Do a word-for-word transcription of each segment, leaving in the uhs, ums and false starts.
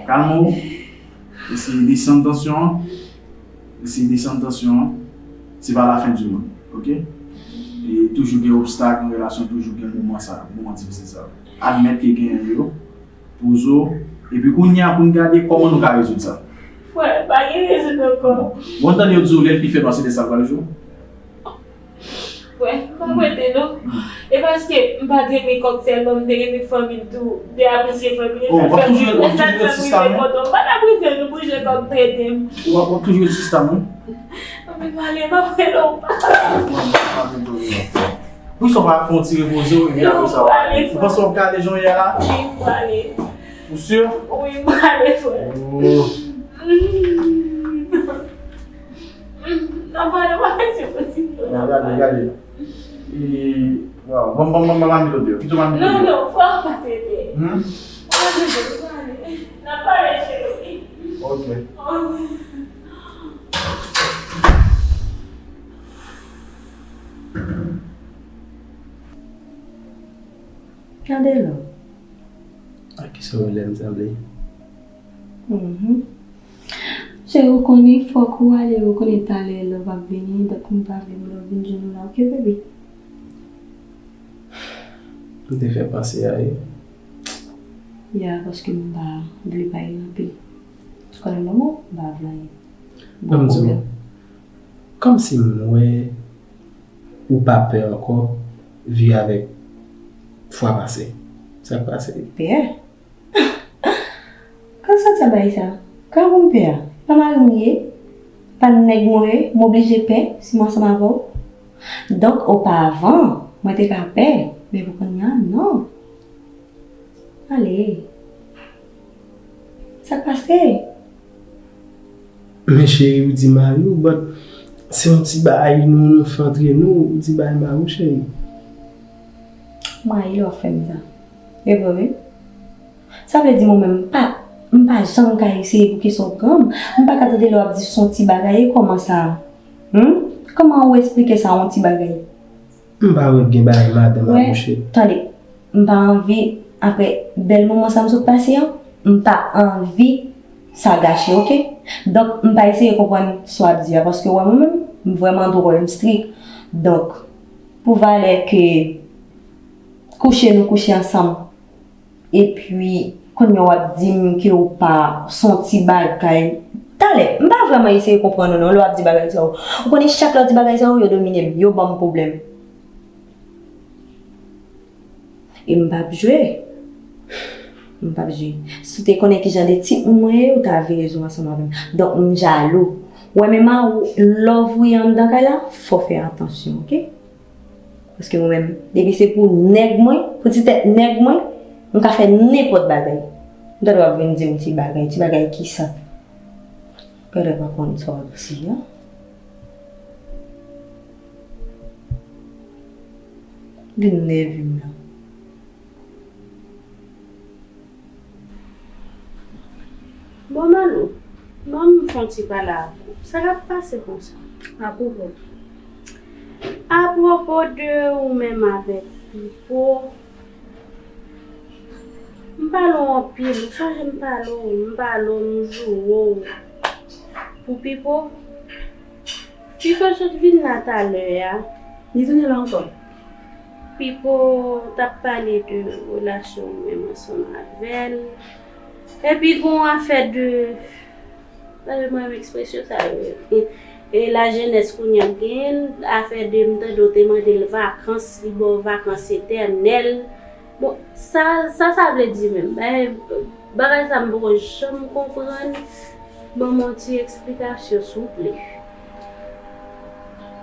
Kalme w. Eseye desann tansyon an. Eseye desann tansyon an. Se pa la fen di monn, oke? E toujou gen obstak nan relasyon, toujou gen moman sa, moman difisil sa. Admèt ke genyen yo, poze w, epi kounye a pou n gade kòman nou ka rezoud sa. Frè, pa gen rezoud ankò. Bon, tande yo di w lè l pi fèb pase lè sa pral jwe. Wè, m pa prete non. E paske m pa t renmen kòk sèlman, m te renmen fanmi l tou. M te apresye fanmi l. Oh, w ap toujou, w ap toujou rete sista mwen. M pa t apresye nou pou jan kòk trete m. W ap, w ap toujou rete sista mwen. Anben m ale, m ap rele w. Poukisa w pa fè yon ti repoze w epi apre sa w ale? Ou panse w ap gade jan w ye a la? Wi, m prale. Ou si? Wi, m prale, frè. Oh. Nan pale, pa mete sou ti. Nan gade, gade. E, waw, bon, bon, bon, bon, mami lòt yo. Kite mami lòt yo. Non, non, fò pa tete. Hmm? Fò pa tete, fò pa tete. Nan pale, cheri. Ok. Ok. Gade lò. A kisa w lè m sanble? Mhm. Cheri, ou konnen fòk ou ale, ou konnen talè love ap vini, donk m pa vle pou love vin jwenn ou la, oke, baby? M te fè panse a, wi. Ya, paske m pa vle bay anpil. Ou konnen mwen, m pa vle anyen. Bon, ban m di w, kòmsi m wè ou pa pè ankò viv avèk fwa pase. Sa k pase? Pè? Kòman w santi a bagay sa? Kòman pou m pè a? Pa mari m ye? Pa nèg mwen ye? M oblije pè si m ansanm avè w? Donk, opavan, mwen te ka pè, men pou kounye a, non. Ale. Sa k pase? Men cheri, ou di mari w, but se yon ti bagay nou, nou fè antre nou, ou di bay mari w, cheri. M rayi lè w ap fè m sa. E vre, wi. Sa vle di mwen menm, m pa, m pa janm ka eseye pou kesyon granm. M pa ka tande lè w ap di se yon ti bagay, e kòman sa? Hmm? Kòman ou esplike sa, yon ti bagay? M pa wè gen bagay madanm akouche. Tande, m pa anvi, apre bèl moman sa m sot pase an, m pa anvi sa gache, oke? Donk, m pa eseye konprann sa w ap di a, paske w wè mwen menm, m vrèman dwòl, m strik. Donk, pou valè ke kouche nou kouche ansanm, epi, kounye a w ap di m ke w pa se yon ti bagay. Talè, m pa vrèman eseye konprann ou non, lè w ap di bagay sa yo. Ou konnen chak lè w di bagay sa yo, yo domine m, yo ban m pwoblèm. E m p ap jwe. M p ap jwe. Si w te konnen ki jan de tip moun mwen ye, ou ta vin rezon ansanm avè m. Donk, m jalou. Ou wè menm a love ou ye anndan kay la, fò w fè atansyon, oke? Paske mwen menm, depi se pou nèg mwen, pou ti tèt nèg mwen, m ka fè nenpòt bagay. M tande w ap vin di m ti bagay, ti bagay kisa? Gade w pa konn sa w ap di a. Vin nève m la. Bon, Malou, ban m fè yon ti pale ak ou. Sa k ap pase konsa? Apwopo? Apwopo de ou menm avèk Pipo. M pale w anpil, ou sonje m pale w, m pale w, m joure w pou Pipo. Pipo sot vin la talè a. Li tounen la ankò? Pipo t ap pale de relasyon ou menm ansanm avè l. Epi gon afè de, gade mwen ekspresyon sa yo ye. E lajenès kounye a m genyen l, afè de m tande w te mande l vakans, li ba w vakans etènèl. Bon, sa, sa sa vle di menm? Bagay, bagay sa m poko janm konprann. Ban m yon ti eksplikasyon, souple.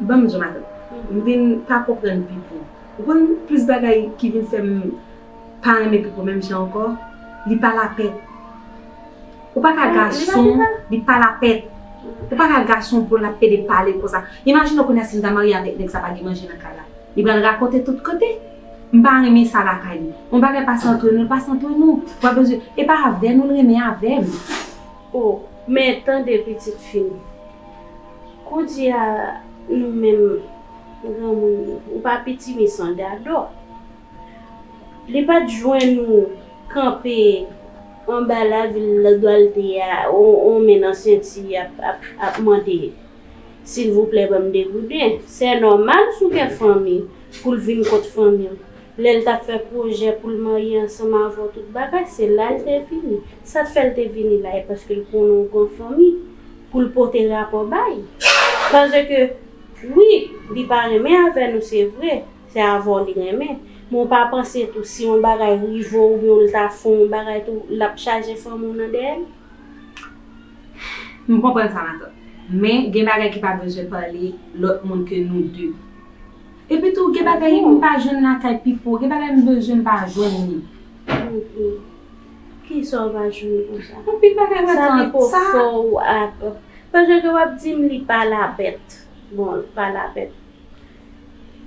Ban m di w, madanm. M vin pa konprann Pipo. Ou konn plis bagay ki vin fè m pa renmen Pipo menm jan ankò? Li pa lapèt. Ou pa ka gason, li pa lapèt. Ou pa ka gason pou l ap pede pale konsa. Imajine w kounye a si m ta marye avèk nèg sa, pa gen manje nan kay la. Li pral rakonte tout kote. M pa renmen sa lakay li. Yon bagay pase antre nou, l pase antre nou. Ou pa bezwen, e pa avè nou l renmen, avè m. O, men tande pitit fi m. Kounye a, nou menm granmoun, ou pa pitimi san dadò. Li pa t jwenn ou kanpe Anba lavil Dwalte a, on, on men nan senti ap, ap, ap mande, silvouplè, ban m de gouden. Se nòmal si w gen fanmi pou l vin kot fanmi w. Lè l t ap fè pwojè pou l marye ansanm avè w, tout bagay, se la l te vini. Sa k fè l te vini la, e paske l konnen w gen fanmi pou l pote rapò bay. Paske, wi, li pa renmen avè nou, se vre. Se avè w li renmen. Men w pa panse tou, si yon bagay rive w oubyen w ta fè yon bagay tou, l ap chaje fanmi w nan dèyè l? M konprann sa, matant. Men, gen bagay ki pa bezwen pale lòt moun ke nou de. Epi tou, gen bagay m pa jwenn lakay Pipo, gen bagay m bezwen m pa jwenn li. Kisa w pa jwenn konsa? Anpil bagay, matant. Sa Pipo fè w ak. Paske w ap di m li pa labèt. Bon, li pa labèt.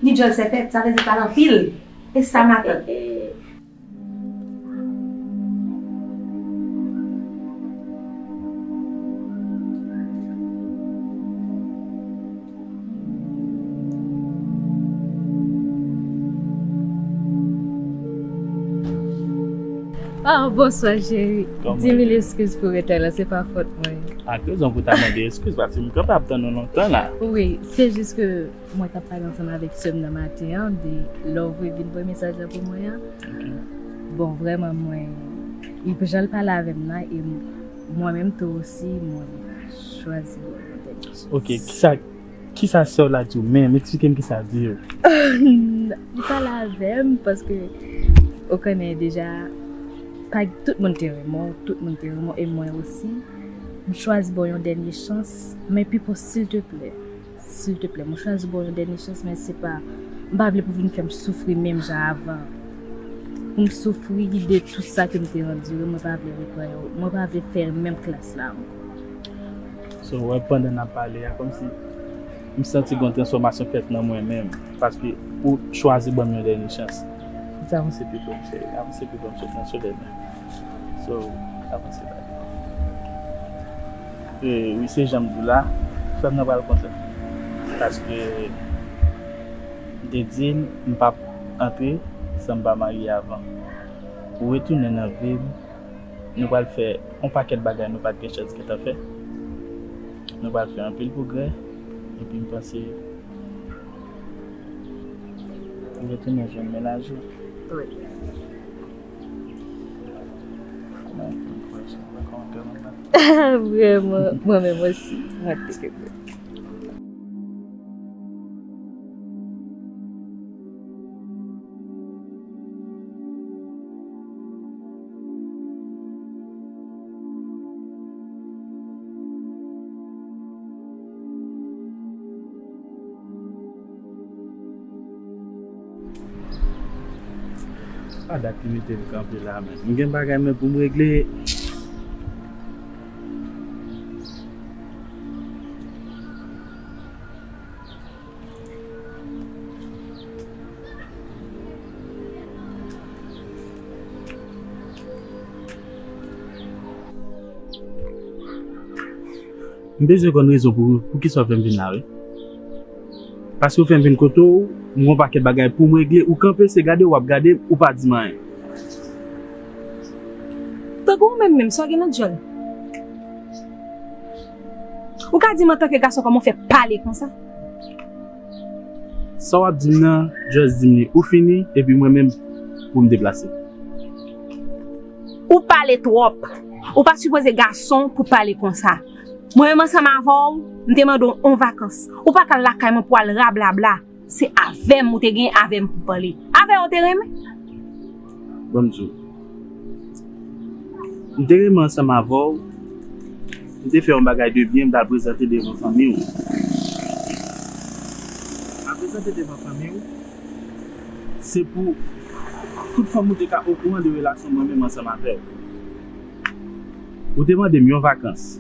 Li djòl sèpèt, sa vle di pale anpil. E sa matant. Oh, bonswa cheri. Di mil eskiz pou retè la, se pa fòt mwen. Ak rezon pou ta mande eskiz, paske m kanpe ap tann ou lontan la. Wi, se jis ke mwen t ap pale ansanm avèk sè m nan maten an de lè w vin voye mesaj la pou mwen an. Bon, vrèman, mwen, jan l pale avè m nan, e mwen menm tou osi, mwen chwazi. Ok, kisa, kisa sè w la di w menm? Eksplike m kisa l di w. Li pale avè m paske, ou konnen deja, pa, tout moun te renmen w, tout moun te renmen w, e mwen osi. M chwazi ba w yon dènye chans, men Pipo, silteplè, silteplè, mwen chwazi ba w yon dènye chans, men se pa, m pa vle pou vin fè m soufri menm jan avan. Pou m soufri de tout sa ke m te andire, mwen pa vle repran yo, mwen pa vle fè menm klas la ankò. So, w wè, pandan n ap pale a, kòmsi m santi gen yon transfòmasyon fèt nan mwen menm, paske ou chwazi ban m yon dènye chans. Fòk avanse pito, m cheri, avanse pito, m sot nan solèy la. So, avanse la. E wi, se jan m di w la, frè m nan pral kontan. Paske m te di l m p ap antre san m pa marye avan. Ou retounen nan vi m, nou pral fè yon pakèt bagay nou pa t gen chans gentan fè. Nou pral fè anpil pwogrè, epi m panse ou retounen jwenn mennaj ou. Wi. Vrèman, mwen menm osi, mwen te regrèt. Pa dat ki mete m kanpe la, men m gen bagay mwen pou m regle. M bezwen konn rezon pou, poukisa w fè m vin la, wi. Paske w fè m vin kote w, m gen yon pakèt bagay pou m regle, ou kanpe, se gade w ap gade m, ou pa di m anyen. Tankou ou menm menm, sa w gen nan djòl? Ou ka di m antanke gason kòman w fè pale konsa? Sa w ap di m nan, just di m li. Ou fini, epi mwen menm, pou m deplase. Ou pale twòp. Ou pa sipoze gason pou pale konsa. Mwen menm ansanm avè w, m te mande w on vakans. Ou pa ka al lakay mwen pou al rablabla. Se avè m ou te gen avè m pou pale. Avè w ou te renmen. Ban m di w. M te renmen ansanm avè w. M te fè yon bagay de byen, m t al prezante devan fanmi w. M al prezante devan fanmi w. Se pou tout fanmi w te ka okouran de relasyon mwen menm ansanm avè w. Ou te mande m yon vakans.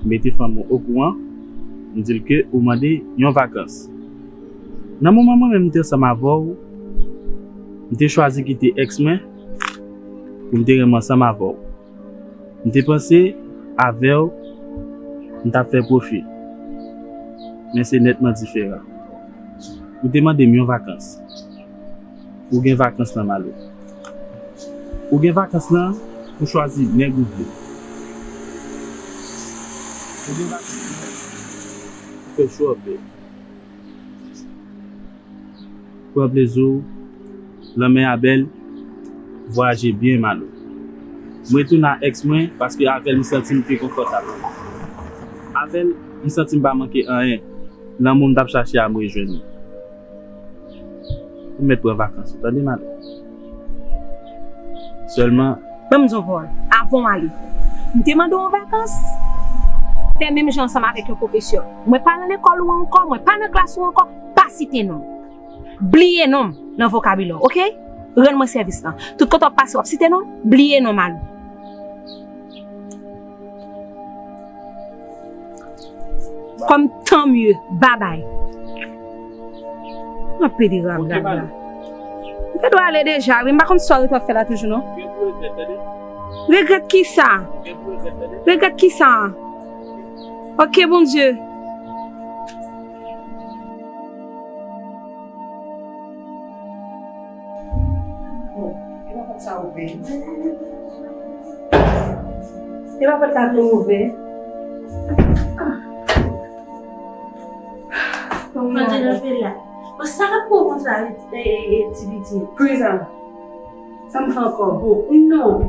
M mete fanmi w okouran, m di l ke ou mande yon vakans. Nan moman mwen menm m te ansanm avè w, m te chwazi kite èks mwen pou m te renmen ansanm avè w. M te panse avè w, m t ap fè pwofi. Men se nètman diferan. Ou te mande m yon vakans. Ou gen vakans nan, Malo. Ou gen vakans nan, Ou chwazi nèg ou vle. Ou gen vakans, ou fè cho anpè. Pran plezi w, lanmè a bèl, vwayaje byen, Malo. Mwen retounen a èks mwen paske avè l m santi m pi konfòtab. Avè l, m santi m pa manke anyen. Lanmou m t ap chache a, m rejwenn li. Ou mèt pran vakans ou, tande, Malo. Sèlman, ban m di w yon pawòl, avan w ale. M te mande w yon vakans. Fè menm jan ansanm avèk yon pwofesè. Mwen pa nan lekòl ou ankò, mwen pa nan klas ou ankò, pa site non m. Bliye non m nan vokabilè w, oke? Rann mwen sèvis lan. Tout kote w ap pase, w ap site non m, bliye non m, Malo. Kòm tan mye, babay. Mwen pede rab la. M te dwe ale deja, wi. M pa konn sa w ret w ap fè la toujou, non. Regrèt ki sa? Regrèt ki sa? Ok, Bondye. Bon, e pa pòt sa ouvè. E pa pòt la tou ouvè. Mande nan fè la. Bon, sa k ap pran konsa, e, e, e, ti pitit? Priza, sa m fè ankò? Bon, non.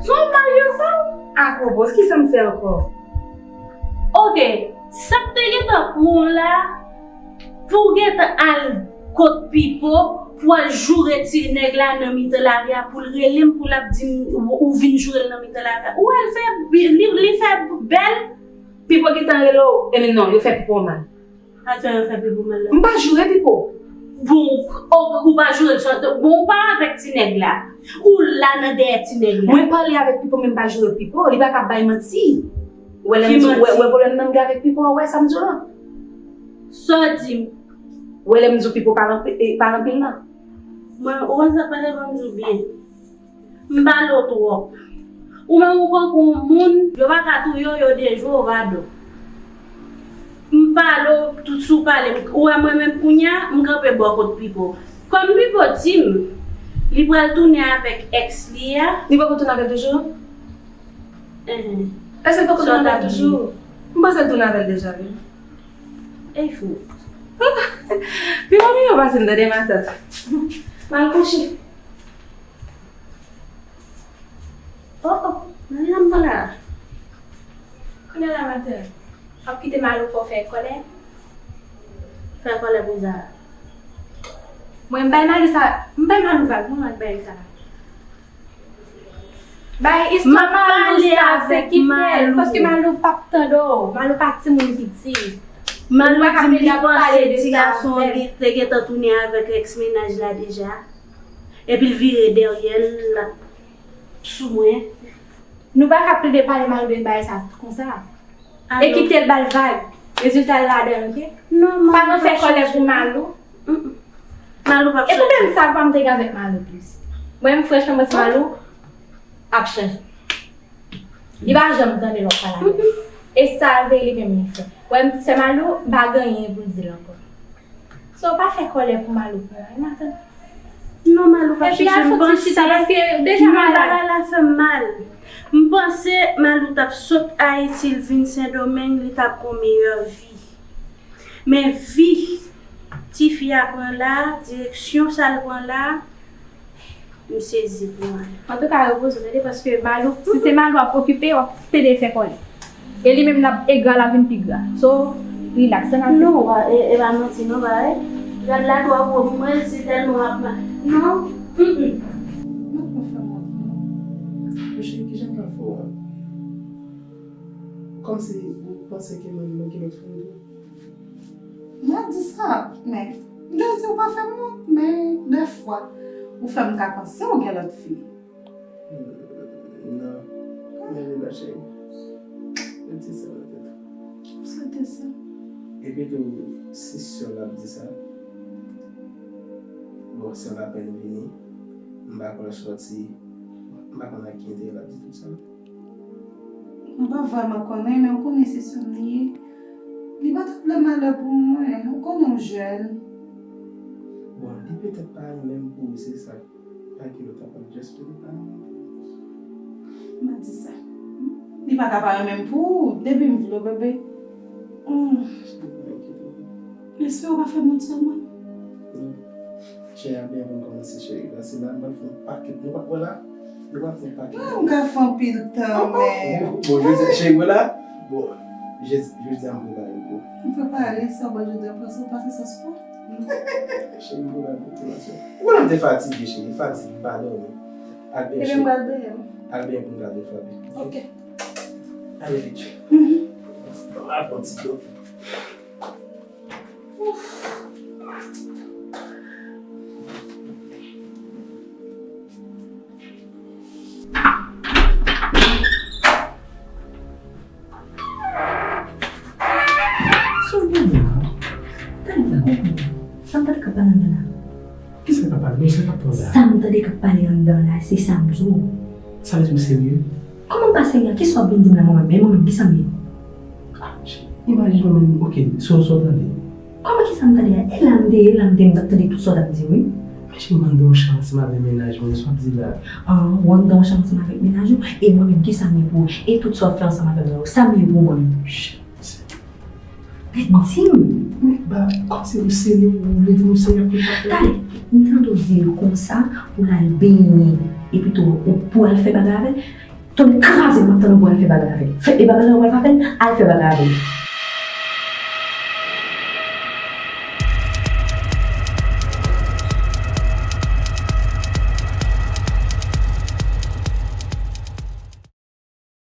Son mal yo fè w? Akò, bon, ki sa m fè ankò? Ok, sa k te gentan pran w la, pou w gentan al kot Pipo, pou w al joure ti nèg la nan mitan lari a, pou l rele m, pou l ap di m, ou, ou vin joure l nan mitan lari a. Ou wè l fè, li, li fè bèl. Pipo gentan rele w, e men non, yo fè Pipo mal. Atò, yo fè Pipo mal la. M pa joure Pipo. Bon, ou, ou pa joure l, bon, ou pa avèk ti nèg la. Ou la nan dèyè ti nèg la. Mwen pale avèk Pipo, men m pa joure Pipo. Li pa ka bay manti. Wè lè m di, wè, wè pwoblèm nan m gen avèk Pipo, wè sa m di w lan. Sa w di m? Wè lè m di w Pipo pa nan pi-, e, pa nan pil nan. Mwen, ou konn sa k pase, ban m di w byen. M pale w twòp. Ou menm ou pran pou yon moun, yo pa ka touye w, yo dejwe w, pardon. M pale w tout sou pale. Ou wè mwen menm kounye a, m kanpe bò kot Pipo. Kòm Pipo di m, li pral tounen avèk èks li a. Li poko tounen avè l toujou? Enhen. Èske l poko tounen avè l toujou? M panse l tounen avè l deja, wi. Ey fou. Pi manmi yo pase m tande matant. M al kouche. Oh, oh, Maryam pa la. Kounye a la matant. W ap kite Malou fè w fè kòlè? Fè kòlè pou Zara. Mwen m bay Malou sa, m bay Malou vag, mwen ak bay sa. Bay istwa Malou sa, se kite l, paske Malou p ap tande w. Malou pa timoun piti. Malou di m li panse ti gason li te gentan tounen avèk èks mennaj la deja. Epi l vire dèyè l, l ap sou mwen. Nou pa ka plede pale Malou de bagay sa konsa. E kite l ba l vag. Rezilta l ladan l, oke? Pa nan fè kòlè pou Malou. Malou p ap chanje. E poutèt sa, pa m te gen avèk Malou plis. Mwen menm, franchman, mwen se Malou ap chanje. Li pa janm tande lè w pale avè l. E sa vre li menm li fè. Wè m di sè Malou, m pa gen anyen pou m di l ankò. So, pa fè kòlè pou Malou pou mwen, matant. Non, Malou p ap chanje, m panse, non, bagay la fè m mal. M panse Malou t ap sot Ayiti, l vin Sendomeng, li t ap gon meyè vi. Men vi tifi a pran la, direksyon sa l pran la, m sezi pou Malou. Antouka, repoze w, tande, paske Malou, si se Malou w ap okipe, w ap pede fè kòlè. E li menm l ap egra, l ap vin pi gra. So, rilaks, ann al fè. Non, wa, e, e pa manti, non, pa, e. Gad la, twa gwo, mwen, si tèlman w ap ma-, non, mm, mm. Mwen pa fè mwen, non. Monchè, kijan m pral fè w? Kòmsi ou panse ke mwen, mwen gen lòt fanm tou? Mwen di sa, men, m te di w pa fè m wont, men dèfwa, ou fè m ta panse w gen lòt fi. Non, men li non, cheri. Ou di sa nan tèt ou. Sa te sa. Epi tou, si sè w la ap di sa, bon, sè w la apèn vini, m pa konn sòti, m pa konn ak ki enterè l ap di tout sa. Mwen pa vrèman konnen, men ou konnen se sè m li ye. Li pa t ap vle malè pou mwen, ou konnen w jèn. Bon, li petèt pa renmen m pou ou, se sa. Pa gen lòt, apa just petèt pa renmen m pou ou. M a di sa. Li pa ka pa renmen m pou ou, depi m vle w, bebe. Hmm. Espere w pa fè m wont sèlman. Cheri, a byen pou n kòmanse, cheri. Paske la, nou pral fè yon pakèt. Nou pral, wè la, nou pral fè yon pakèt. Ah, m ka fè anpil tan, men. Bon, jodi a, cheri, wè la. Bon, jodi, jodi a, m prepare pou ou. M prepare, sa w ba jodi a, pase, pase sans pou. Cheri, m prepare pou ou, ma cheri. Ou wè m te fatige, cheri, fatig, m pa dòmi. Al benyen, cheri. Ebyen, m pral benyen. Al benyen pou m gade frape. Ok. Ale vit. Mhm. Al pran ti dlo. Sa w gen la? Tande, m pa konprann. Sa m tande k ap pale anndan la? Kisa k ap pale? Non, sa k ap pale la? Sa m tande k ap pale anndan la, se sa m di w. Sa vle di w serye? Kòman m pa serye? Kisa w ap vin di m la, mwen menm? E mwen menm, kisa m ye? Ah, imajine w menm, ok, so, so w tande. Kòman kisa m tande a? E la m te ye, la m te, m t ap tande tout sa w t ap di, wi. Men cheri, m anndan yon chan ansanm avèk mennaj mwen, sa w ap di la? Ah, w anndan yon chan ansanm avèk mennaj ou? E mwen menm, kisa m ye pou ou? E tout sa w ap fè ansanm avè m nan yo, sa m ye pou ou, mwen menm? Shit. Men di m. Men ba, kòmsi ou serye, ou vle di m ou serye ak tout sa w ap fè? Talè, m tande w di l konsa pou l al benyen, epi tou, ou, pou al fè bagay avè l. Tande kraze m, m ap tande w pou al fè bagay avè l. Fè, e bagay la ou pral fè avè l, al fè bagay avè l.